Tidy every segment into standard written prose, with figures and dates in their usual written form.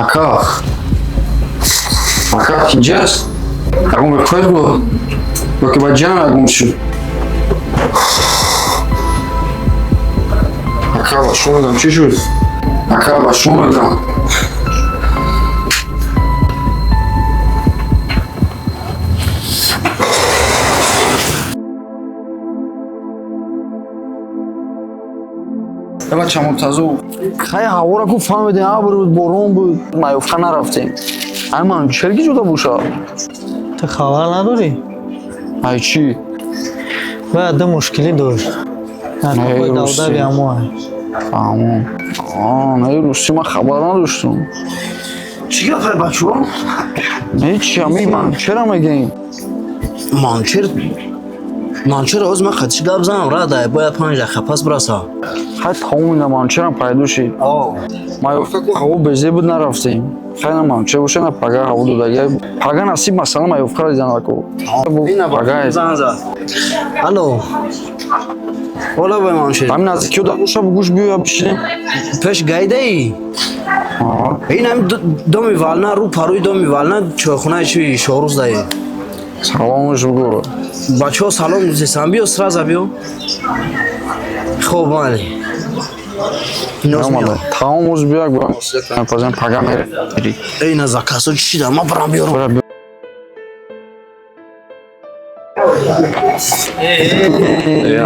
Ака. Ака инҷаст? Ягон мехоҳед бо? Ё ки ба ҷанг ягон шуд? Ака, ба шумо мегам, чӣ шуд? Ака, ба шумо мегам. Бача Муртазо, хай ҳавора ку фаҳмидем, абр буд, борон буд, маёфта нарафтем. Ай ман черги ҷуда боша? Ту хабар надорӣ? Ай чӣ? Бояд ду мушкилӣ дошт. Не, Давдави амоа. Фаҳмон. Не, русӣ ман хабар надоштам. Чӣ гапай, бачаҳо? Ҳеч, ами ман чера мегӯем? Манчер, Манчер, ҳозир ман қадиши гап занам, рада бояд 5 дақиқа пас бирасам. Хай тамом, ина манчерам пайдо шид. Маёфта ку ҳаво безе буд, нарафтем. Хай на манчер боша, на пага ҳаво додага. Пага насиб, масалан, маёфкара дидан аку. Пага. Зан зад. Алло. Ола бой, Манчер. Ҳамин наздикиё да боша, бугӯш биёя бишинем. Пеш гайдаи? Ин ҳами доми вална, рӯ парӯи доми вална, чойхонаи чи Шоҳрӯз даи. Саломаш бугӯ. Бачаҳо салом гузестам, биё, сразу биё. Хоб, майли. Омада. Тамом, оз биё, ба пазем, пага мерем. Эй, на заказо чӣ да, ман барам биёрам.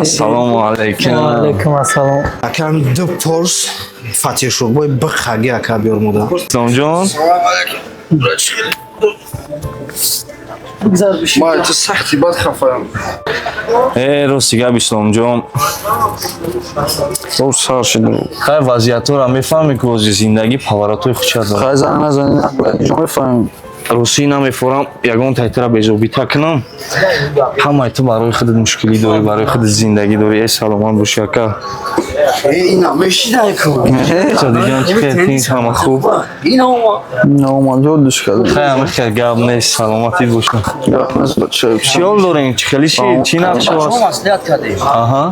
Ассалому алайкум. Ва алайкум ассалом. Акам, ду порс фатишурбои бихаги, ака, биёр мода. Исломҷон, Ман ту сахти бад хафаям. Э, рости гап, Исломҷон. Рӯз сар шид. Хай, вазъиятҳоро мефаҳмӣ, ки ҳозир зиндагӣ поворотҳои худша дорад. Хай, занг назанӣ, ҷо мефаҳмем. Росӣ намефорам, ягон тайтара безобита кунам. Ҳамаи ту барои худат мушкилӣ дорӣ, барои худат зиндагӣ дорӣ. Э, саломат бошӣ, ака. Ина мешидай ку. Содиҷон, чӣ хел, тинч, ҳама хуб? Ина ома. Наомад, ёдиш кардем. Хай, ҳама хел гап нест, саломатӣ боша. Гап нест, бача. Чӣ ҳол дорем? Чӣ хели ши? Чӣ нақша Бачаҳо аст? маслиҳат кардем. Аҳа.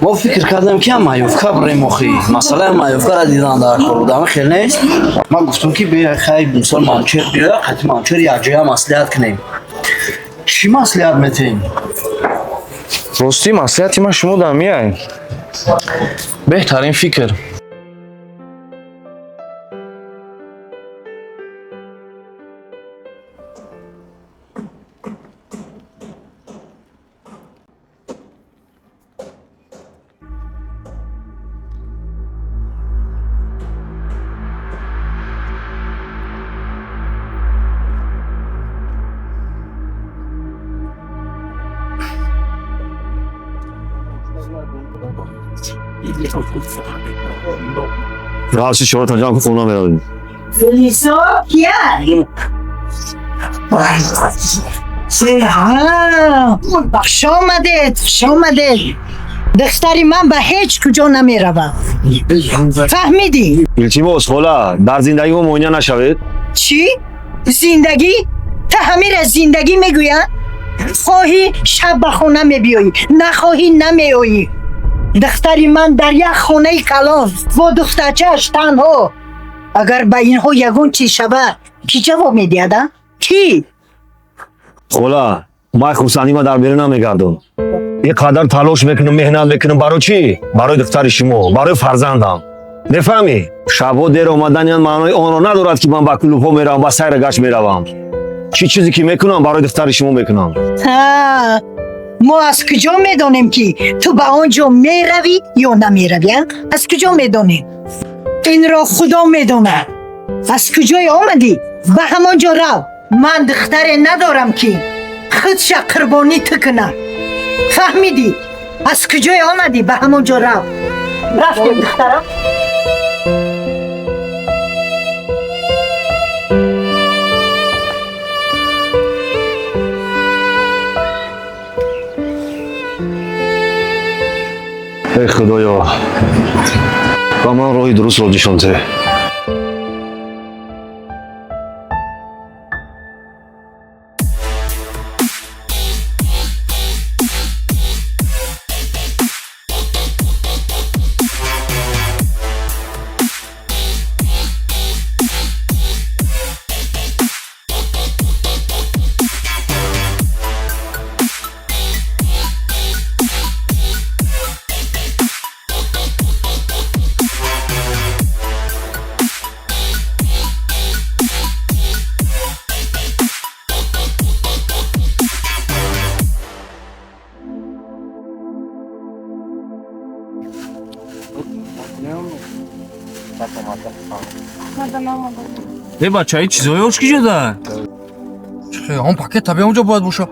Мо фикр кардем, ки ам маёвка бирем, охи. Масъалаи маёвкара дидан дар кор буд, ама хел нест. Ман гуфтам, ки биё, хай, мисол, Манчер биёя, қати Манчер якҷоя маслиҳат кунем. Чӣ маслиҳат метем? Ростӣ, маслиҳати ман шумо дар меяй. Беҳтарин фикр. Равши шоротон ҷамъ кун, хона меравем. Гулисо, кия? Хуш омадед, хуш омадед. Духтари ман ба ҳеҷ куҷо намеравад. Фаҳмидӣ? Илтимос, хола, дар зиндагӣ мо монеа нашавед. Чӣ? Зиндагӣ? Та ҳамира зиндагӣ мегӯянд? Хоҳӣ шаб ба хона мебиёӣ, нахоҳӣ намеоӣ. Духтари ман дар як хонаи калон бо духтарчааш танҳо. Агар ба инҳо ягон чиз шавад, кӣ ҷавоб медиҳад, а? Кӣ? Хола, ман хурсандима дар берун намегардам. Ин қадар талош мекунам, меҳнат мекунам, барои чӣ? Барои духтари шумо, барои фарзандам. Мефаҳмӣ? Шабҳо дер омадани маънои онро надорад, ки ман ба клубҳо меравам, ба сайра гашт меравам. Чӣ чизе ки мекунам, барои духтари шумо мекунам. Ҳа, мо аз куҷо медонем, ки ту ба он ҷо меравӣ ё намеравӣ, а? Аз куҷо медонем? Инро Худо медонад. Аз куҷое омадӣ, ба ҳамон ҷо рав. Ман духтаре надорам, ки худша қурбонӣ ту кунад. Фаҳмидӣ? Аз куҷое омадӣ, ба ҳамон ҷо рав. Рафтем, духтарам. Эй Худоё, ба ман роҳи дурустро нишон деҳ. Э бача, ин чизҳои ош киҷода? Он пакет табиан онҷо бояд боша.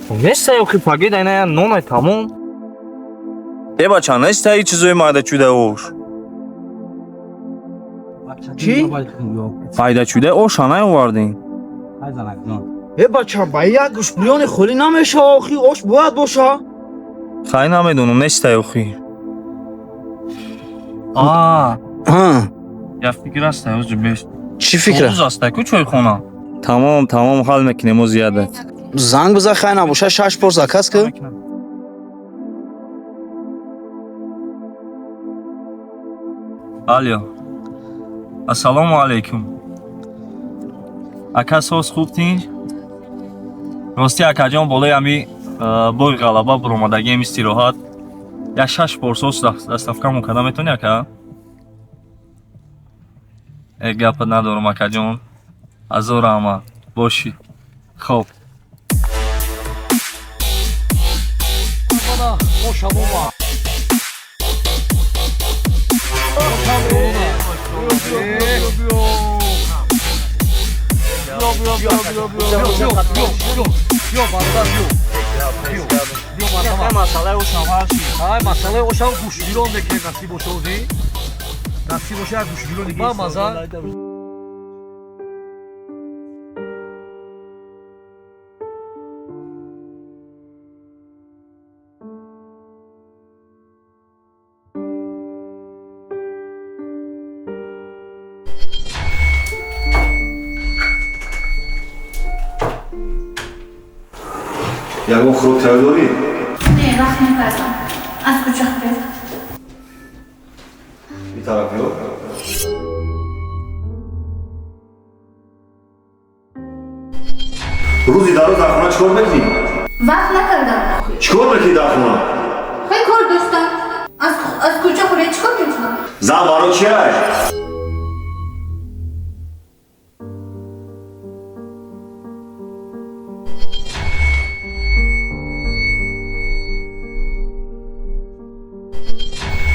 Неста охи пакет, айна я нонай тамом. Э бача, неста ин чизҳои майдачудаи ош. Чӣ? Майдачудаи оша наовардем. Э бача, ба як гӯштбирёни холӣ намешава охи, ош бояд боша. Хай намедонам, нестай охи. А, я фикр аста, ҳозир бес. Чӣ фикра? Рӯз аста ку чойхона. Тамом, тамом, ҳал мекунем о зиядат. Занг бизан, хай набоша, шаш пор заказ кӣ. Алё. Ассалому алайкум. Ака соз хуб тинҷ? Рости акаҷон болои ҳами бои ғалаба буромадагием истироҳат. Як шаш пор сос доставкамон карда метавонӣ ака? Э гапа надорам акаҷон. Ҳазор раҳмат. Бошӣ. Хоб. Масъалаи ошам гӯштбирон мекунем, насиб боша ози. Насиб боша як гӯштбирони бамаза. Ягон хӯрок тайёр дорӣ? Не, вақт накардам. Аз куҷо хӯред? Ин тараф ё? Рӯзи дароз дар хона чӣ кор мекунӣ? Вақт накардам. Чӣ кор мекунӣ дар хона? Хеле кор доштам. Аз куҷо хӯред чӣ кор мекунам? Зан барои чи ай?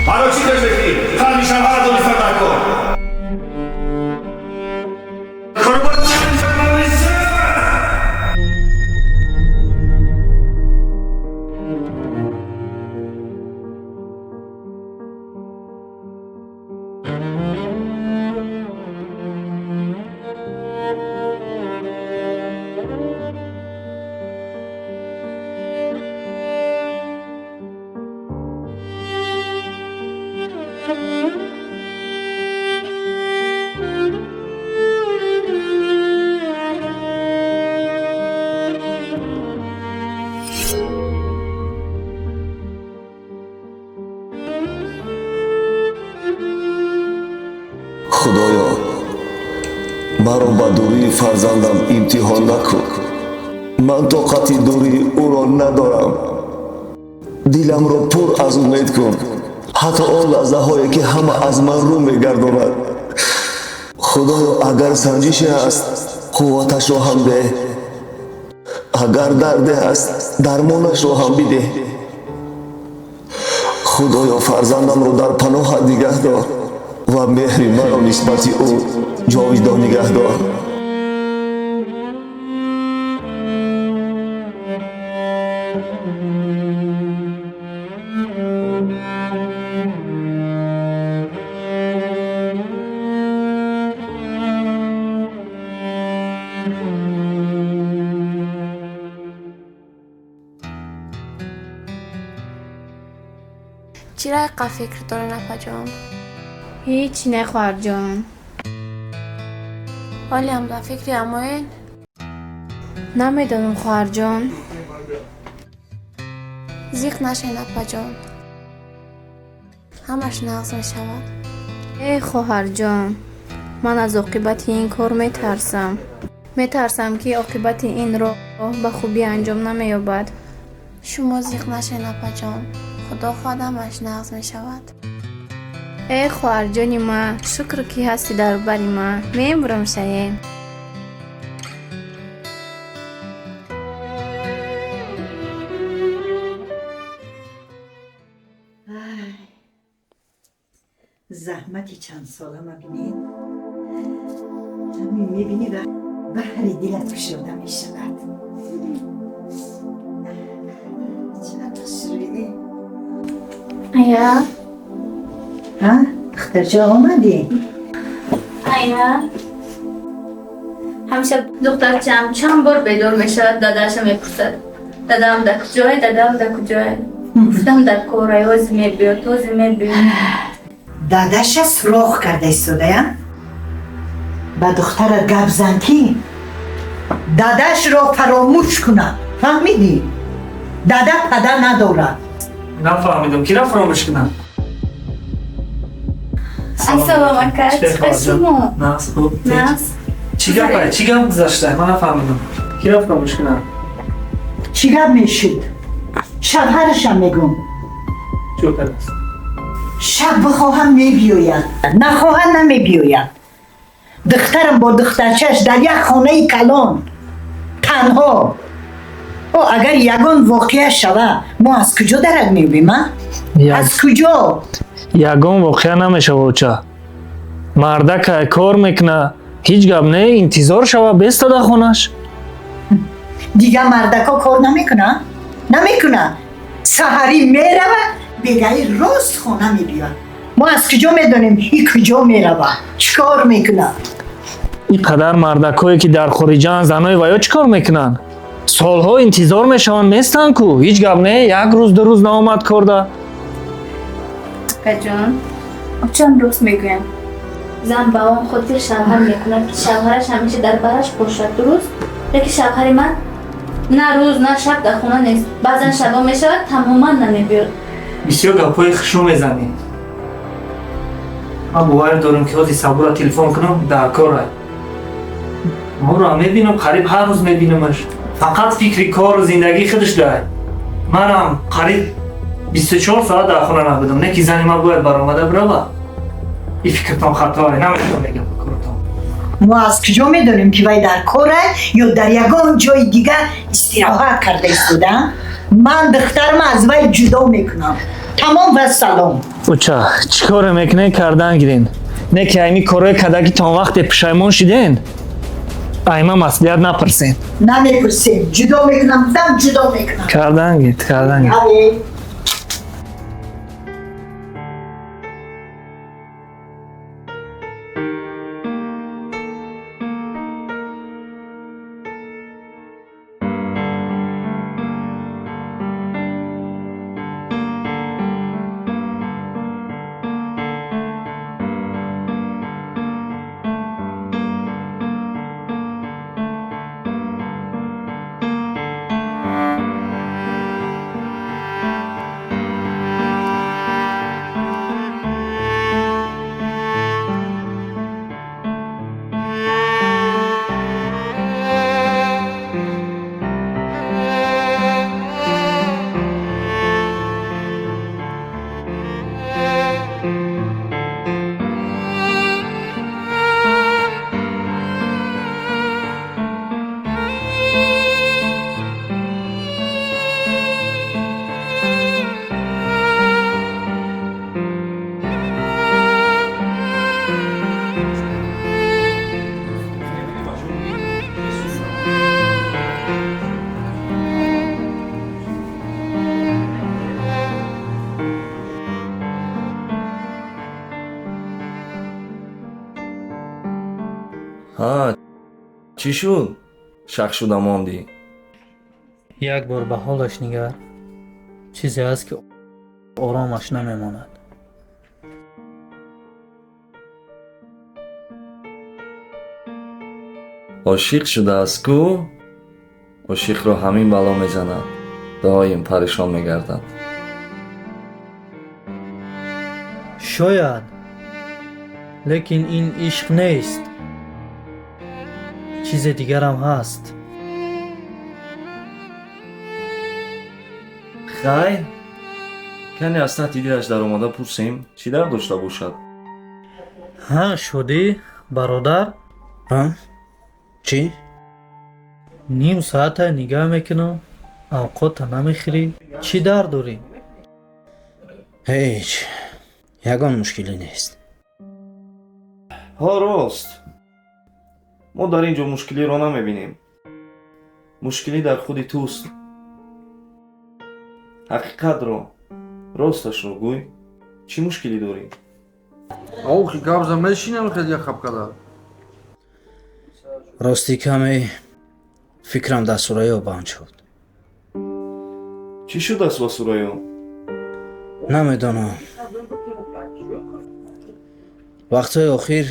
Барои чӣ кор мекунӣ? Фарми шавҳара дониста дар кор. Худоё, маро ба дурии фарзандам имтиҳон накун. Ман тоқати дурии ӯро надорам. Диламро пур аз умед кун, ҳатто он лаҳзаҳое ки ҳама аз ман рӯ мегардонад. Худоё, агар санҷише аст, қувваташро ҳам деҳ. Агар дарде аст, дармонашро ҳам бидеҳ. Худоё, фарзандамро дар паноҳат нигаҳ дор ва меҳри маро нисбати ӯ ҷовидон нигаҳ дор. Чира қа фикр дорен, апаҷон? Ҳеҷ не, хоҳарҷон. Ҳолиам дар фикри амоен? Намедонам, хоҳарҷон. Зиқ нашен, апаҷон. Ҳамаш нағз мешавад. Э, хоҳарҷон, ман аз оқибати ин кор метарсам. Метарсам, ки оқибати ин роҳ ба хубӣ анҷом намеёбад. Шумо зиқ нашен, апаҷон. Худо хоҳад ҳамаш нағз мешавад. Э, хоҳарҷони ман, шукр, ки ҳастӣ дар бари ман. Мемурам, шаен. Заҳмати чандсола мабинед. Ҳамин мебинӣ ва баҳри дилат кушода мешавад. Чақадр хушрӯӣ. Ая. Ҳа, духтарҷон, омадӣ? Ая. Ҳамеша духтарчам чанд бор бедор мешавад, дадаша мепурсад. Дадам дар куҷое, дадам дар куҷое? Гуфтам дар корай, ҳозир мебиёд, ҳозир мебиёд. Дадаша суроғ карда истодаям. Ба духтарат гап зан, ки дадашро фаромӯш кунад. Фаҳмидӣ? Дада пада надорад. Нафаҳмидам, кира фаромӯш кунам? Ассалом, ака, чӣ шумо? Нас, хуб. Нас. Чӣ гапа? Чӣ гап гузашта? Ман нафаҳмидам. Кира фаромӯш кунам? Чӣ гап мешуд? Шавҳарашам мегум. Чӣ кардааст? Шаб бихоҳам мебиёяд, нахоҳам намебиёяд. Духтарам бо духтарчаш дар як хонаи калон танҳо. О, агар ягон воқеа шава, мо аз куҷо дарак меёбем, а? Аз куҷо? Ягон воқеа намешава, оча. Мардакай кор мекуна, ҳеҷ гап не, интизор шава, беста дар хонаш. Дигар мардако кор намекунанд? Намекунанд. Саҳарӣ мерава, бегаҳӣ рост хона мебиёяд. Мо аз куҷо медонем, и куҷо мерава, чӣ кор мекунад? Ин қадар мардакое ки дар хориҷаанд, занои ваё чӣ кор мекунанд? Солҳо интизор мешаванд, местанд ку, ҳеҷ гап не, як рӯз, ду рӯз наомад корда. Акаҷон, очам рост мегӯям. Зан ба он хотир шавҳар мекунад, ки шавҳараш ҳамеша дар бараш бошад, дуруст? Лекин шавҳари ман на рӯз, на шаб дар хона нест. Баъзан шабо мешавад, тамоман намебиёд. Бисёр гапҳои хушрӯ мезанӣ. Ман боварӣ дорам, ки ҳозир Сабура телефон кунам, дар корай. Моро мебинам, қариб ҳар рӯз мебинамаш. Фақат фикри кору зиндагии худаш дай. Манам қариб 24 соат дар хона набудам. Не ки зани ман бояд баромада бирава. Ин фикртон хатое, наметавонам мегам ба коротон. Мо аз куҷо медонем, ки вай дар кора ё дар ягон ҷои дигар истироҳат карда истода? Ман духтарма аз вай ҷудо мекунам. Тамом ва салом. Оча, чӣ коре мекунед, кардан гирен. Не ки айми корое кардагитон вақте пушаймон шиден, айма маслиҳат напурсен. Намепурсем. Ҷудо мекунам, гуфтам, ҷудо мекунам. Кардан гирд, кардан гирд. Ҳаве. Ҳа, чӣ шуд? Шак шуда мондӣ. Як бор ба ҳолаш нигар, чизе ҳаст, ки оромаш намемонад. Ошиқ шудааст ку? Ошиқро ҳамин бало мезанад, доим парешон мегардад. Шояд, лекин ин ишқ нест, чизе дигарам ҳаст. Хайр, кане аз таҳти дилаш даромада пурсем, чӣ дард дошта бошад? Ҳа, шудӣ, бародар? Ҳа? Чӣ? Ним соата нигаҳ мекунам, авқота намехӯрӣ. Чӣ дард дорӣ? Ҳеҷ, ягон мушкиле нест. Ҳо, рост. Мо дар ин ҷо мушкилиро намебинем. Мушкилӣ дар худи туст. Ҳақиқатро, росташро гӯй. Чӣ мушкилӣ дорӣ? Охи гап зан мешинам хеле хаб када. Ростӣ каме фикрам дар Сурайё банд шуд. Чӣ шудааст ба Сурайё? Намедонам. Вақтҳои охир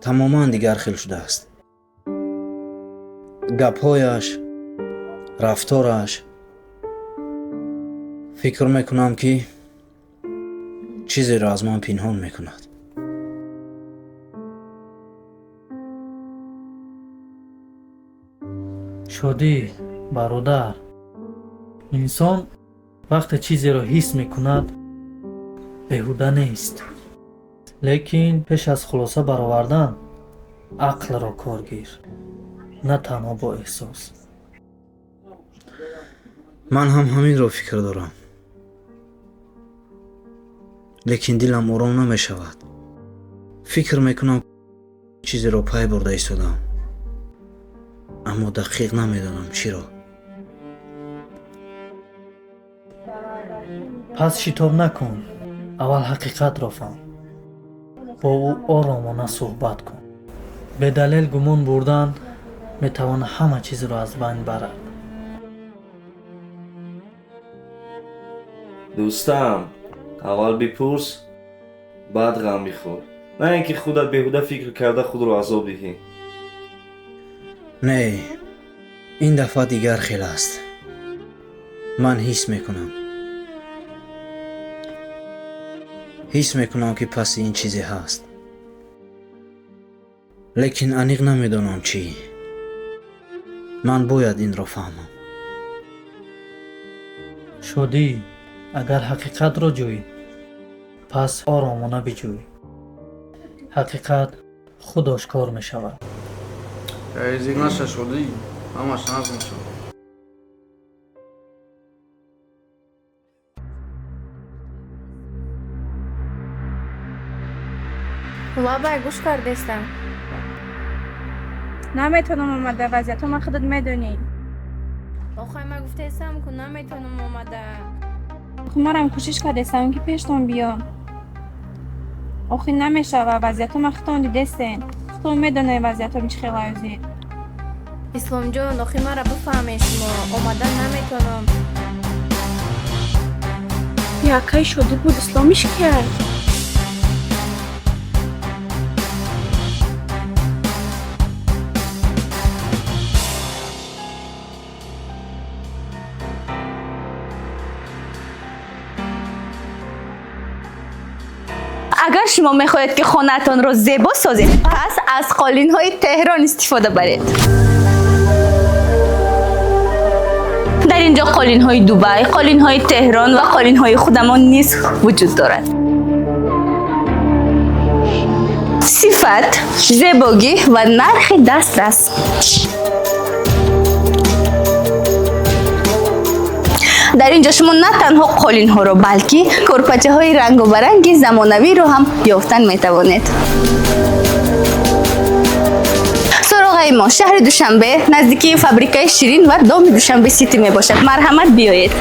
тамоман дигар хел шудааст. Гапҳояш, рафтораш. Фикр мекунам, ки чизеро аз ман пинҳон мекунад. Шодӣ, бародар, инсон вақте чизеро ҳис мекунад, беҳуда нест. Лекин пеш аз хулоса баровардан ақлро кор гир, на танҳо бо эҳсос. Ман ҳам ҳаминро фикр дорам. Лекин дилам ором намешавад. Фикр мекунам, чизеро пай бурда истодам, аммо дақиқ намедонам чиро. Пас шитоб накун, аввал ҳақиқатро фаҳм. Бо ӯ оромона суҳбат кун. Бедалел гумон бурдан метавонад ҳама чизро аз байн барад. Дӯстам, аввал бипурс, баъд ғам бихӯр. На ин ки худат беҳуда фикр карда худро азоб диҳӣ. Не, ин дафъа дигар хел аст. Ман ҳис мекунам. Ҳис мекунам, ки паси ин чизе ҳаст. Лекин аниқ намедонам чӣ. Ман бояд инро фаҳмам. Шодӣ, агар ҳақиқатро ҷӯӣ, пас оромона биҷӯй. Ҳақиқат худ ошкор мешавад. Зиқ наша, Шодӣ, ҳамаш нағз мешавад. Лабай, гӯш кардестам. Наметавонам омада, вазъиятҳо ман худат медонӣ. Охай, ман гуфтаестам, ку наметавонам омада. Марам кӯшиш кардестам, ки пештон биём. Охи намешава, вазъиятҳо ман худтон дидестен. Худтон медонед вазъиятҳом чӣ хел аюзӣ. Исломҷон, охи мара бифаҳмед шумо, омада наметавонам. Якай шодӣ буд, Исломиш кияй? Агар шумо мехоҳед, ки хонаатонро зебо созед, пас аз қолинҳои Теҳрон истифода баред. Дар ин ҷо қолинҳои Дубай, қолинҳои Теҳрон ва қолинҳои худамон низ вуҷуд дорад. Сифат, зебогӣ ва нархи дастрас. Дар ин ҷо шумо на танҳо қолинҳоро, балки корпачаҳои рангобаранги замонавиро ҳам ёфтан метавонед. Суроғаи мо шаҳри Душанбе, наздикии фабрикаи Ширин ва доми Душанбе Сити мебошад. Марҳамат, биёед.